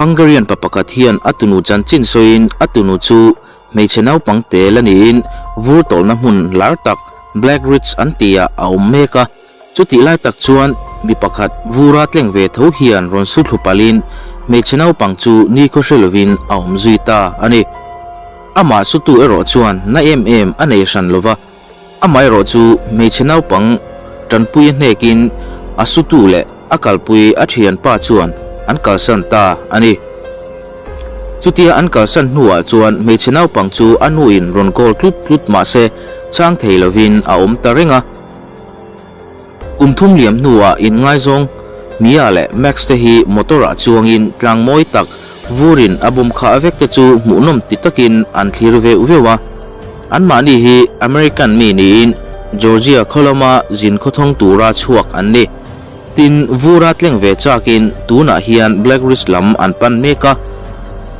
Hungarian pa pakhat hian a tunu chanchin sawiin a tunu chu hmeichhe naupang te la niin vur tawlhna hmun lar tak Black Ridge an tihah a awm mek a. Chutih lai tak chuan mi pakhat vura tleng ve tho hian rawn su thlu palhin hmeichhe naupang chu nikhaw hre lovin a awm zui ta a ni. Amah sutu erawh chuan na em em a nei hran lova. Amaherawh chu hmeichhe naupang tanpui a hnekin a sutu leh a kalpui a thianpa chuan an kalsan ta a ni. Chutia an kalsan hnuah chuan hmeichhe naupang chu a nuin rawn call tlut tlut mahse chhang thei lovin a awm ta reng a. Kum thum liam hnuah inngaizawng Mia leh Max te hi motor ah chuangin tlang mawi tak vurin a bawm khah vek te chu hmuhnawm ti takin an thlir veuh veuh a. Anmahni hi American mi niin Georgia khaw lama zin khawthawng tura chhuak an ni. Tin, vura tleng ve chakin tunah hian Black Ridge lam an pan mek a.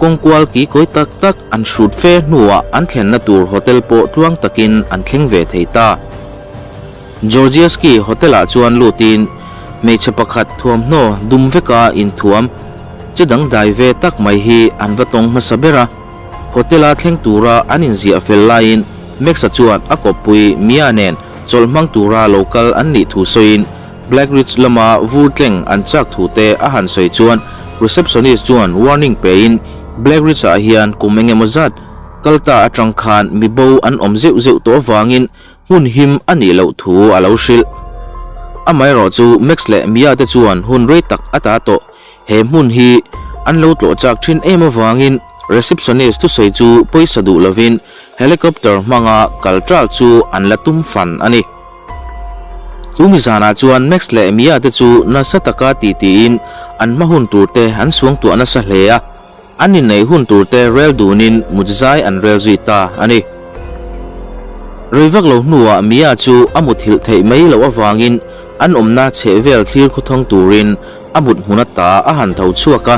Kawngkual kikawi tak tak an hrut fe hnuah an thlenna tur hotel pawh tluang takin an thleng ve thei ta. Georgievsky Hotel-ah chuan lutin hmeichhe pakhat thuamhnaw dum veka inthuam che dangdai ve tak mai hi an va tawng hmasa ber a. Hotel-a thleng tura an inziah fel laiin Max-a chuan a kawppui Mia nen chawlh hmang tura lo kal an nih thu sawiin Black Ridge lama vur tleng an chak thu te a han sawi chuan receptionist chuan warning pein Black Ridge-ah hian kum engemaw zat kal ta atang khan mi bo an awm zeuh zeuh tawh avangin Hmun him a nih loh thu a lo hrilh. Amaherawh chu Max leh Mia te chuan hun rei tak a ta tawh. He hmun hi an lo tlawh chak thin em avangin receptionist thusawi chu pawisa duh lovin helicopter hmanga kal ṭal chu an la tum fan a ni. Chu mi zanah chuan Max leh Mia te chu nasa taka titiin an hma hun tur te an suangtuah nasa hle a. An inneih hun turte rel dunin mutzai an rel zui ta a ni. Rei vak lo hnuah Mia chu a muthilh theih mai loh avangin an awmna chhehvel thlir khawthawng turin a mut hmun ata a han tho chhuak a.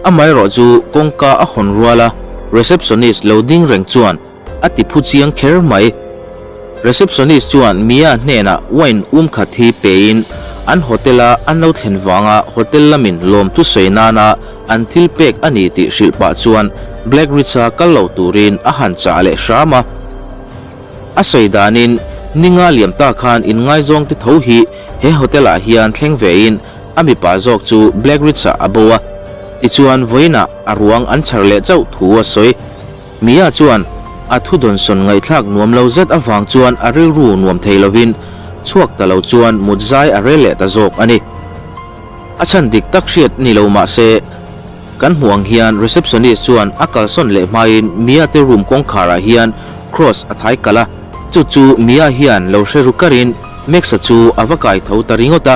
Amaherawh chu kawngka a hawn rual a, receptionist lo ding reng chuan a ti phu chiang kher mai. Receptionist chuan Mia hnenah wine um khat hi pein an hotel-a an lo thlen vanga hotel lamin lawm thusawi nana an thil pek a ni tih hrilh pah chuan Black Ridge-a kal lo turin a han chah leh hram a. A sawi danin ninga liam ta khan inngaizawng te tho hi he hotel-ah hian thleng vein a mipa zawk chu Black Ridge-ah a bo a, tichuan vawiinah a ruang an chhar leh chauh thu a sawi. Mia chuan a thu dawnsawn ngaihthlak nuam lo zet avang chuan a rilru nuam thei lovin chhuak ta lo chuan mut zai a rel leh ta zawk a ni. A chhan dik tak hriat ni lo mah se, kan hmuh ang hian receptionist chuan a kalsawn leh hmain Mia te room kawngkharah hian cross a thai kalh a, chu chu Mia hian lo hre ru karin Max-a chu a va kai tho ta ringawt a.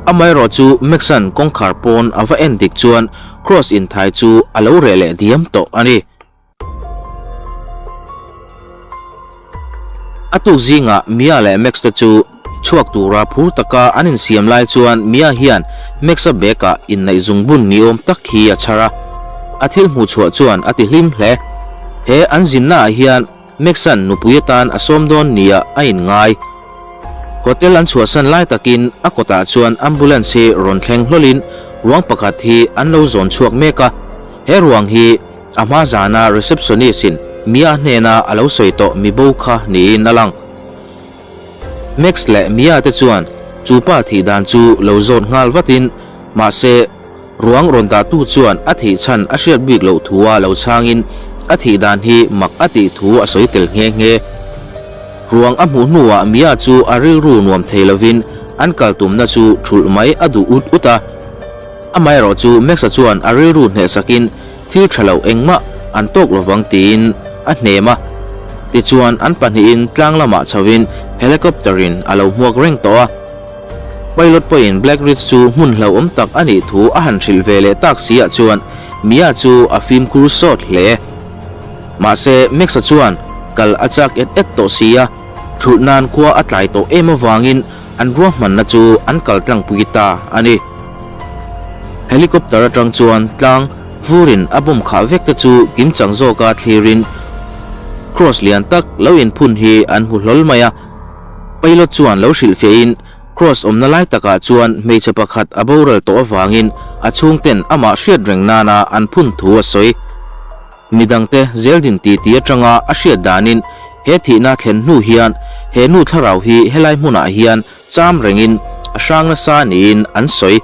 Amaherawh chu Max-a'n kawngkhar pawn a va en dik chuan Cross inthai chu a lo reh leh diam tawh a ni. A tuk zingah Mia leh Max te chu chhuak tura phur taka an insiam lai chuan Mia hian Max-a bag-ah inneih zungbun ni awm tak hi a chhar a. A thil hmuh chhuah chuan a ti hlim hle. He an zinnaah hian Max-a'n nupui atan a sawm dawn nia a inngai. Hotel an chhuahsan lai takin a kawtah chuan ambulance hi rawn thleng hlawlin ruang pakhat hi an lo zawn chhuak mek a. He ruang hi a hma zana receptionist-in Mia hnena a lo sawi tawh mi bo kha niin a lang. Max leh Mia te chuan chu pa thih dan chu lo zawt nghal vatin mahse, Ruang rawn dahtu chuan a thih chhan a hriat bik loh thua lo chhangin a thih dan hi mak a tih thu a sawi tel nghe nghe. Ruang a hmuh hnuah Mia chu a rilru nuam thei lovin an kal tumna chu thulh mai a duh ut ut a. Amaherawh chu Max-a chuan a rilru hnehsakin thil tha lo engmah an tawk lovang tiin a hnem a. Tichuan an pahnihin tlang lamah chhoin helicopter-in a lo hmuak reng tawh a. Pilot pawhin Black Ridge chu hmun hlauhawm tak a nih thu a han hrilh ve leh tak si ah chuan Mia chu a fimkhur sawt hle. Mahse, Max-a chuan kal a chak et et tawh si a, thulh nan khua a tlai tawh em avangin an ruahmanna chu an kal tlangpui ta a ni. Helicopter atang chuan tlang vurin a bawm khah vek te chu kimchang zawka thlirin cross lian tak lo inphun hi an hmu hlawl mai a. Pilot chuan lo hrilhfiahin. Kross awmna lai takah chuan hmeichhe pakhat a boral tawh avangin a chhungten amah hriat reng nana an phun thu a sawi. Midangte zeldin titi atanga a hriat danin he thihna thlen hnu hian he nu thlarau hi helai hmunah hian cham rengin a hrang nasa niin an sawi.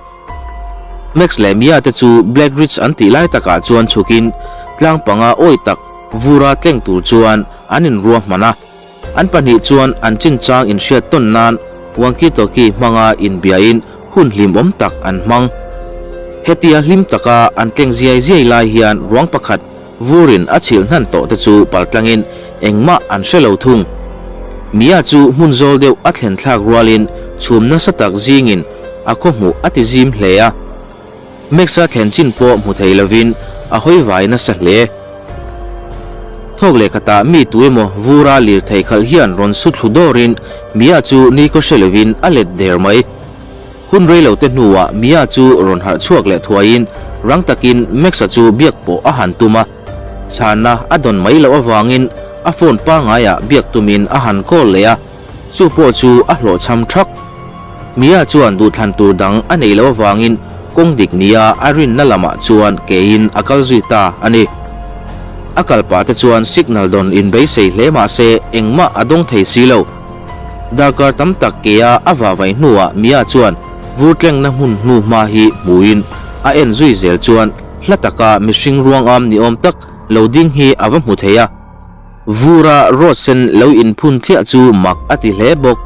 Max leh Mia te chu Black Ridge an tih lai takah chuan chhukin tlang panga awi tak vura tleng tur chuan an inruahman a. An pahnih chuan an chinchang inhriat tawn nan walkie-talkie hmanga inbiain hun hlimawm tak an hmang. Hetia hlim taka an tleng ziai ziai lai hian ruang pakhat vurin a chhilh hnan tawh te chu paltlangin engmah an hre lo thung. Mia chu hmun zawl deuh a thlen thlak rualin chhum nasa tak zingin a khawhmuh a ti zim hle a. Max-a thlen chin pawh hmu thei lovin a hawi vai nasa hle. Thawk leh khatah mi tu emaw vura lirthei khalh hian rawn su thlu dawrin Mia chu nikhaw hre lovin a let der mai. Hun rei lo te hnuah Mia chu rawn harh chhuak leh thuaiin rang takin Max-a chu biak pawh a han tum a. Chhanna a dawn mai loh avangin a phone pangaiah biak tumin a han call leh a. Chu pawh chu a hlawhchham thak. Mia chuan duhthlan tur dang a neih loh avangin kawng dik nia a rinna lamah chuan keiin a kal zui ta a ni. A kal pah te chuan signal dawn inbeisei hle mah se engmah a dawng thei si lo. Darkar tam tak kea a vahvaih hnuah Mia chuan vur tlengna hmun hnu hma hi hmuin a en zui zel chuan hla taka mihring ruangam ni awm tak lo ding hi a va hmu thei a. Vura rod sen lo inphun thliah chu mak a ti hle bawk.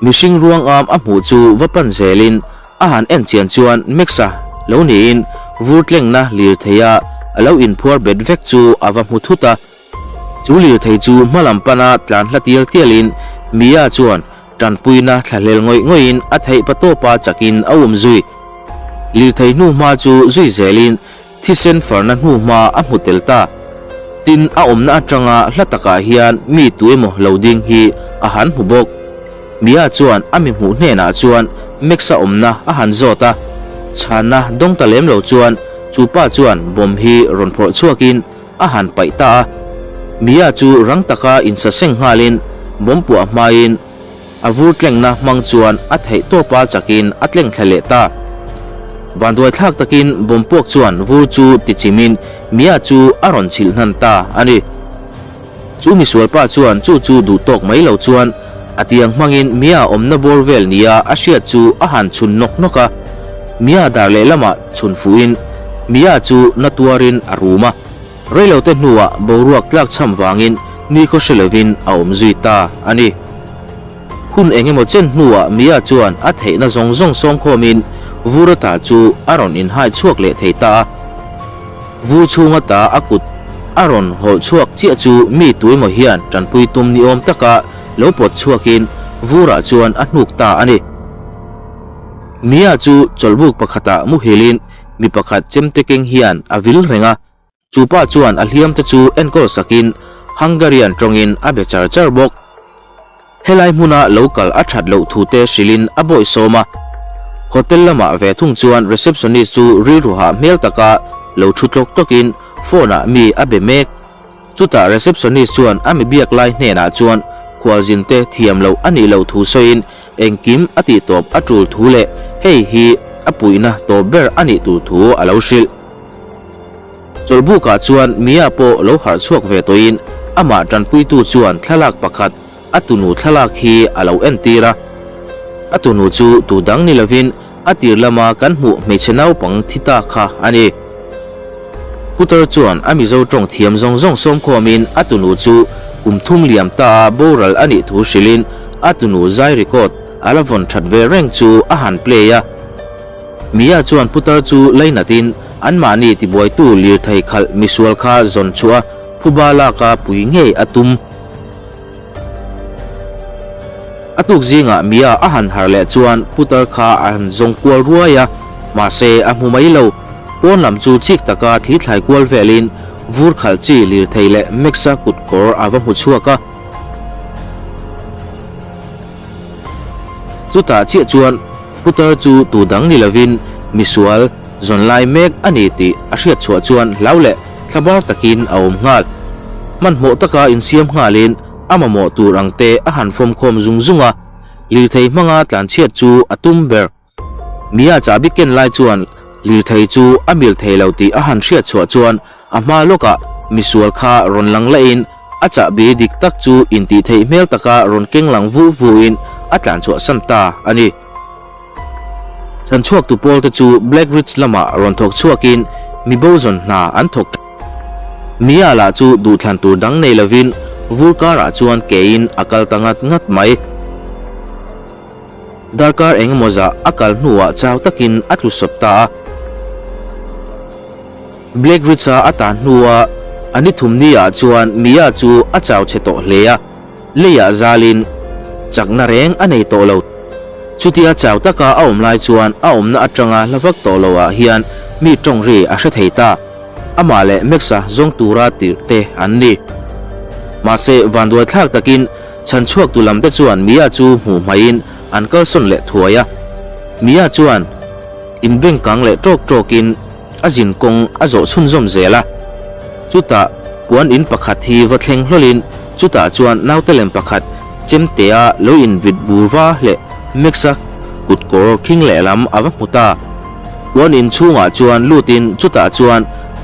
Mihring ruangam a hmuh chu va pan zelin a han en chian chuan Max-a lo niin vur tlengna lirtheia a lo inphuar bet vek chu a va hmu thut a. Chu lirthei chu hmalam pana tlan hla tial tialin Mia chuan tanpuina thlahlel ngawih ngawihin a theih patawpa chakin a um zui. Lirthei hnu hma chu zui zelin Thisen farna hnu hma a hmu tel ta. Tin, a awmna atanga hla takah hian mi tu emaw lo ding hi a han hmu bawk. Mia chuan a mi hmuh hnenah chuan Max-a awmna a han zawt a. Chhanna dawng ta lem lo chuan chu pa chuan bomb hi rawn phawrh chhuakin a han paih ta a. Mia chu rang taka insaseng nghalin bomb puah hmain A vur tlengna hmang chuan a theih tawpa chakin a tleng thla leh ta. Vanduaithlak takin Bawmpuak chuan vur chu tichimin Mia chu a rawn chhilh hnan ta a ni. Chu misualpa chuan chu chu duh tawk mai lo chuan a tiang hmangin Mia awmna bawr vel nia a hriat chu a han chhun nawk nawk a. Mia dar lehlamah chhun fuhin Mia chu na tuarin a rum a. Reilote hnuah boruak tlak chham vangin nikhaw hre lovin a awm zui ta a ni. Hun eng emaw chen hnuah Mia chuan a theihna zawng zawng sawmkhawmin vur ata chu a rawn inhai chhuak leh thei ta a. Vur chhung ata a kut a rawn hawlh chhuak chiah chu mi tuemaw hian tanpui tum ni awm taka lo pawt chhuakin vurah chuan a hnuk ta a ni. Mia chu chawlhbuk pakhatah muhilin mi pakhat chemte keng hian a vil reng a. Chu pa chuan a hliamte chu enkawl sakin Hungarian tawngin a be char char bawk. Helai hmuna lo kal a that loh thute hrilhin a bawihsawm a. Hotel lamah ve thung chuan receptionist chu rilru hah hmel taka lo thu tlawk tlawkin phone ah mi a be mek. Chutah receptionist chuan a mi biak lai hnenah chuan khualzinte thiam loh a nih loh thu sawiin engkim a tih tawp a tul thu leh hei hi a puihna tawp ber a nih tur thu a lo hrilh. Chawlhbukah chuan Mia pawh lo harh chhuak ve tawhin amah tanpuitu chuan thlalak pakhat a tunu thlalak hi a lo entir a. A tunu chu tu dang ni lovin a tir lama kan hmuh hmeichhe naupang thi ta kha a ni. Putar chuan a Mizo tawng thiam zawng zawng sawmkhawmin a tunu chu kum thum liam ta a boral a nih thu hrilhin a tunu zai record a la vawn that ve reng chu a han play a. Mia chuan putar chu lainatin anmahni tibuaitu lirthei khalh misual kha zawn chhuah a, phuba laka pui ngei a tum. A tuk zingah Mia a han harh leh chuan putar kha a han zawng kual ruai a, mahse a hmu mai lo. Pawn lam chu chik taka thli thlai kual velin vur khalh chi lirthei leh Max-a kut kawr a va hmu chhuak a. Chutah chiah chuan Putar chu tu dang ni lovin misual zawn lai mek a ni tih a hriat chhuah chuan hlau leh thlabar takin a awm nghal. Hmanhmawh taka insiam nghalin a mamawh tur ang te a han fawmkhawm zung zung a. Lirthei hmanga tlanchhiat chu a tum ber. Mia chahbi ken lai chuan lirthei chu a mil thei lo tih a han hriat chhuah chuan a hma lawkah misual kha rawn lang lahin a chahbi dik tak chu intih theih hmel taka rawn keng lang vu vuin a tlan chhuah san ta a ni. Chhanchhuaktu pawlte chu Black Ridge lamah rawn thawk chhuakin mi bo zawn hna an thawk tan. Mia lah chu duhthlan tur dang nei lovin vur karah chuan kein a kal ta ngat ngat mai. Darkar eng emaw zah a kal hnuah chau takin a tlu sawp ta a. Black Ridge-a a tan hnua a ni thum ni-ah chuan Mia chu a chau chhe tawh hle a, leiah zalin chakna reng a nei tawh lo. Chutia chau taka a awm lai chuan a awmna atanga hla vak tawh loah hian mi tawng ri a hre thei ta. Amah leh Max-a zawng tura tirh te an ni. Mahse, vanduai thlak takin Chhanchhuaktu lamte chuan Mia chu hmuh hmaiin an kalsawn leh thuai a. Mia chuan inbengkang leh ṭawk ṭawkin a zin kawng a zawh chhunzawm zel a. Chutah puan in pakhat hi va thleng hlawlin chutah chuan nautelem pakhat chemtea lo invit bur va leh Max-a kutkawr khing lehlam a va hmu ta. Puan in chhungah chuan lutin chutah chuan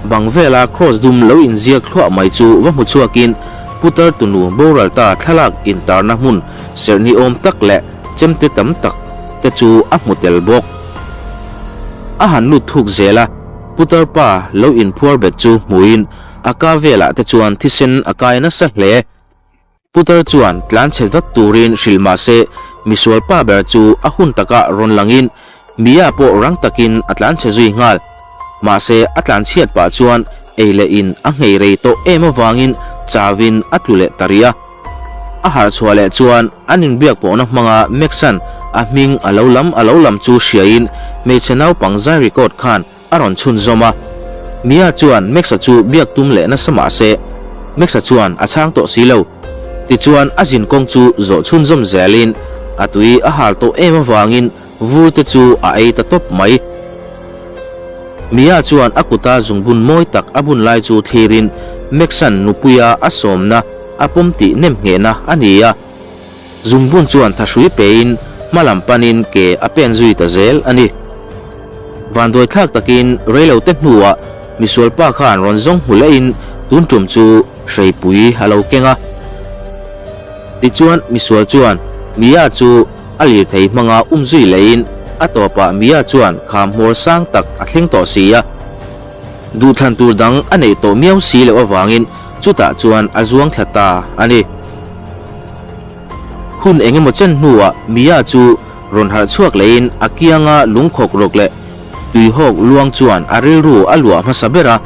bang vela kraws dum lo inziak thluah mai chu va hmu chhuakin Putar tunu boral ta thlalak intarna hmun serh ni awm tak leh chemte tam tak te chu a hmu tel bawk. A han lut thuk zel a, Putar pa lo inphuar bet chu hmuin a ka velah te chuan thisen a kai nasa hle. Putar chuan tlan chhe vat turin hrilh mah se misual pa ber chu a hun takah rawn langin Mia pawh rang takin a tlan chhe zui nghal. Mahse, a tlan chhiat pah chuan ei leh in a nghei rei tawh em avangin chauin a tlu leh ta rih a. A harh chhuah leh chuan an inbiak pawhna hmanga Max-a'n a hming a lo lam a lo lam chu hriain hmeichhe naupang zai record khan a rawn chhunzawm a. Mia chuan Max-a chu biak tum leh nasa mah se, Max-a chuan a chhang tawh si lo. Tichuan a zin kawng chu zawh chhunzawm zelin a tui a hal tawh em avangin vur te chu a ei ta tawp mai. Mia chuan a kuta zungbun mawi tak a bun lai chu thlirin Max-a'n nupuia a sawmna a pawm tih nem nghehna a ni a. Zungbun chuan thahrui pein hma lam panin ke a pen zui ta zel a ni. Vanduai thlak takin reilote hnuah misualpa khan rawn zawng hmu lehin tun tum chu hreipui a lo keng a. Tichuan misual chuan Mia chu a lirthei hmanga um zui lehin a tawpah Mia chuan kham hmawr sang tak a thleng tawh si a. Duhthlan tur dang a neih tawh miau si loh avangin chutah chuan a zuang thla ta a ni. Hun eng emaw chen hnuah Mia chu rawn harh chhuak lehin a kianga lungkhawk rawk leh tuihawk luang chuan a rilru a luah hmasa ber a.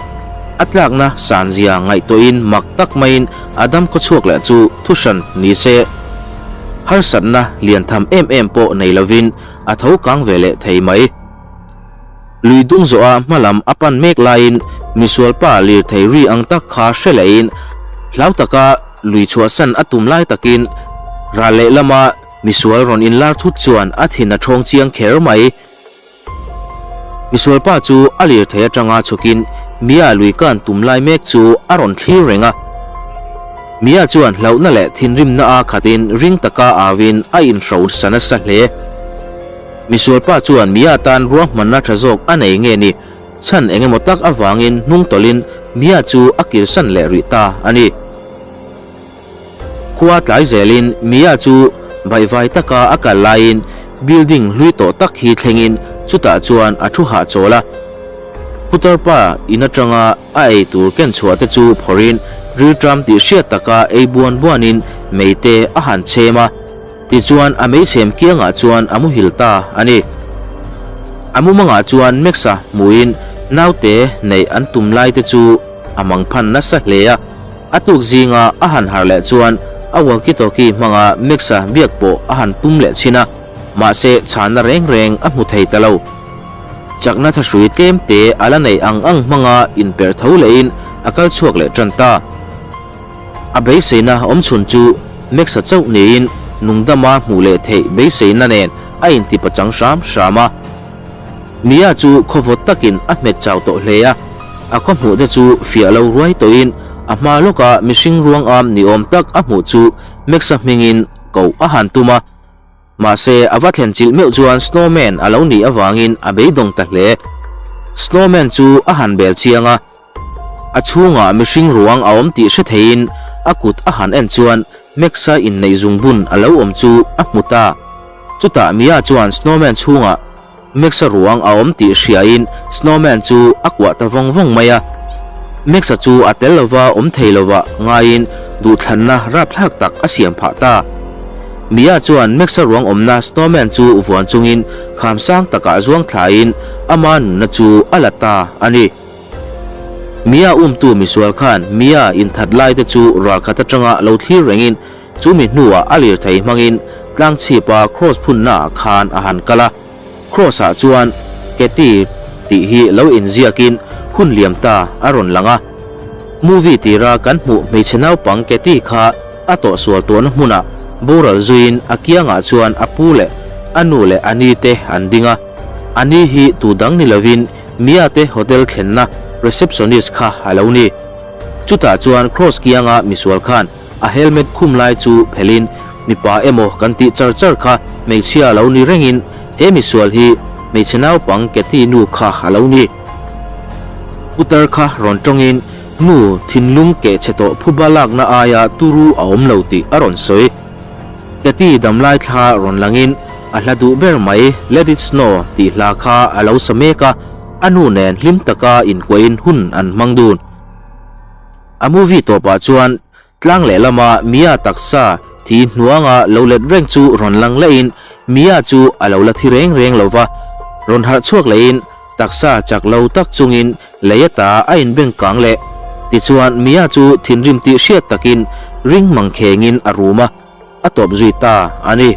A tlakna sanzia ngaihtuahin mak tak maiin a dam khaw chhuak leh chu thuhran ni se. Harsatna lian tham em em pawh nei lovin a tho kang ve leh thei mai. Lui dung zawha hma lam a pan mek laiin misualpa lirthei ri ang tak kha hre lehin hlau taka lui chhuahsan a tum lai takin ral lehlama misual rawn inlar thut chuan a thin a ṭhawng chiang kher mai. Misualpa chu a lirthei atanga chhukin Mia lui kan tum lai mek chu a rawn thlir reng a. Mia chuan hlauhna leh thinrimna a khatin ring taka auin a inhrosa nasa hle. Misualpa chuan Mia tan ruahmanna tha zawk a nei nge ni? Chhan eng emaw tak avangin hnung tawlhin Mia chu a kirsan leh rih ta a ni. Khua tlai zelin Mia chu baihvai taka a kal laiin building hlui tawh tak hi thlengin chutah chuan a thu hahchawl a. Putar pa in atanga a ei tur ken chhuah te chu phawrhin rilṭam tih hriat taka ei buan buanin mei te a han chhem a. Tichuan a meichhem kiangah chuan a muhil ta a ni. A mumangah chuan Max-a hmuhin naute neih an tum lai te chu a mangphan nasa hle a. A tuk zinga a han harh leh chuan a walkie-talkie hmanga Max-a biak pawh a han tum leh chhin a, mahse chhanna reng reng a hmu thei ta lo. Chakna thahrui tlem te a la neih ang ang hmanga inperh tho lehin a kal chhuak leh tan ta. A beiseina awmchhun chu Max-a chauh niin nungdama hmuh leh theih beiseina nen a inti pachang hram hram a. Mia chu khawvawt takin a hmet chau tawh hle a, a khaw hmuh te chu fiah lo ruai tawhin a hma lawka mihring ruang am ni awm tak a hmuh chu Max-a hmingin koh a han tum a. Mahse, a va thlen chilh meuh chuan Snowman a lo nih avangin a beidawng ta hle. Snowman chu a han bel chiang a, a chhungah mihring ruang a awm tih hre theiin a kut a han en chuan Max-a inneih zungbun a lo awm chu a hmu ta. Chutah Mia chuan Snowman chhungah Max-a ruang a awm tih hriain Snowman chu a kuah ta vawng vawng mai a. Max-a chu a tel lova awm thei lova ngaiin duhthlanna rapthlak tak a siam phah ta. Mia chuan Max-a ruang awmna Snowman chu vuan chungin kham sang takah zuang thlaiin ama nunna chu a la ta a ni. Mia umtu misual khan Mia inthat laite chu ralkhat atanga lo thlir rengin Chumi hnuah a lirthei hmangin tlangchhipa Kross phunnaah khan a han kal a. Kross-ah chuan Katie tih hi lo inziakin hun liam ta a rawn lang a. Movie tira kan hmuh hmeichhe naupang Katie kha a tawhsual tawhna hmunah boral zuiin a kiangah chuan a pu leh a nu leh a ni te an ding a. A ni hi tu dang ni lovin Mia te hotel thlenna receptionist kha a lo ni. Chutah chuan Kross kianga misual khan A helmet khum lai chu phelhin mipa emaw kan tih char char kha hmeichhia lo ni rengin he misual hi hmeichhe naupang Kathy nu kha a lo ni. Putar kha rawn tawngin nu thinlung keh chhe tawh phuba lakna aia turu a awm lo tih a rawn sawi. Kathy damlai thla rawn langin a hla duh ber mai Let it snow tih hla kha a lo sa mek a, a nu nen hlim taka inkuahin hun an hmang dun. A movie tawpah chuan tlang lehlama Mia taksa thi hnuanga lo let reng chu rawn lang lehin Mia chu a lo la thi reng reng lo va, rawn harh chhuak lehin taksa chak lo tak chungin lei ata a inbeng kang leh. Tichuan Mia chu thinrim tih hriat takin ring mang khengin a rum a, a tawp zui ta a ni.